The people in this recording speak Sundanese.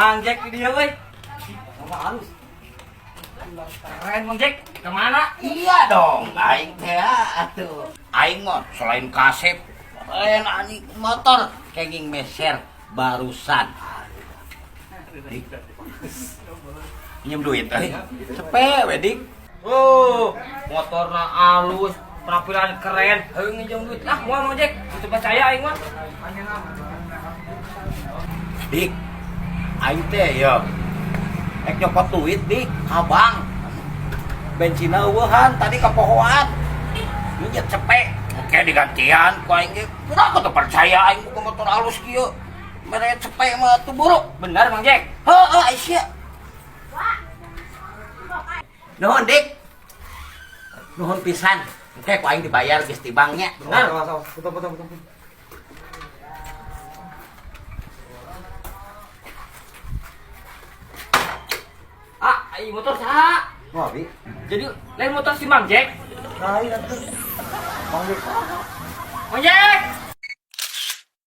Mang Jack di dia euy. Sama halus. Keren, Mang Jack. Kemana? Iya dong, aing teh atuh. Aing mah selain kasep, lain anjing motor kenging meser barusan. Dik. Pinjem duit euy. Cepe we, Dik. Oh, motorna alus, penampilan keren. Hayu nginjem duit. Ah, moal, Mang Jack. Itu percaya aing mah. Dik. Aing teh ya. Ek nyokot duit, Dik, ka bank. Bensinna eueuhan tadi kapohoan. Nyet cepe. Oke digantian ku aing ge. Kumaha teu percaya aing boga motor alus kieu. Mere cepe mah tuh buruk. Benar, Mang Jack. Heeh, Aisyah. Nuhun, Dik. Nuhun pisan. Engke ku aing dibayar geus di banknya. Benar. Betul, betul, betul. Ah, ai motor saha? Wah, Bi. Jadi lain motor si Mang Jack. Lain atuh. Mang Jack. Mang Jack.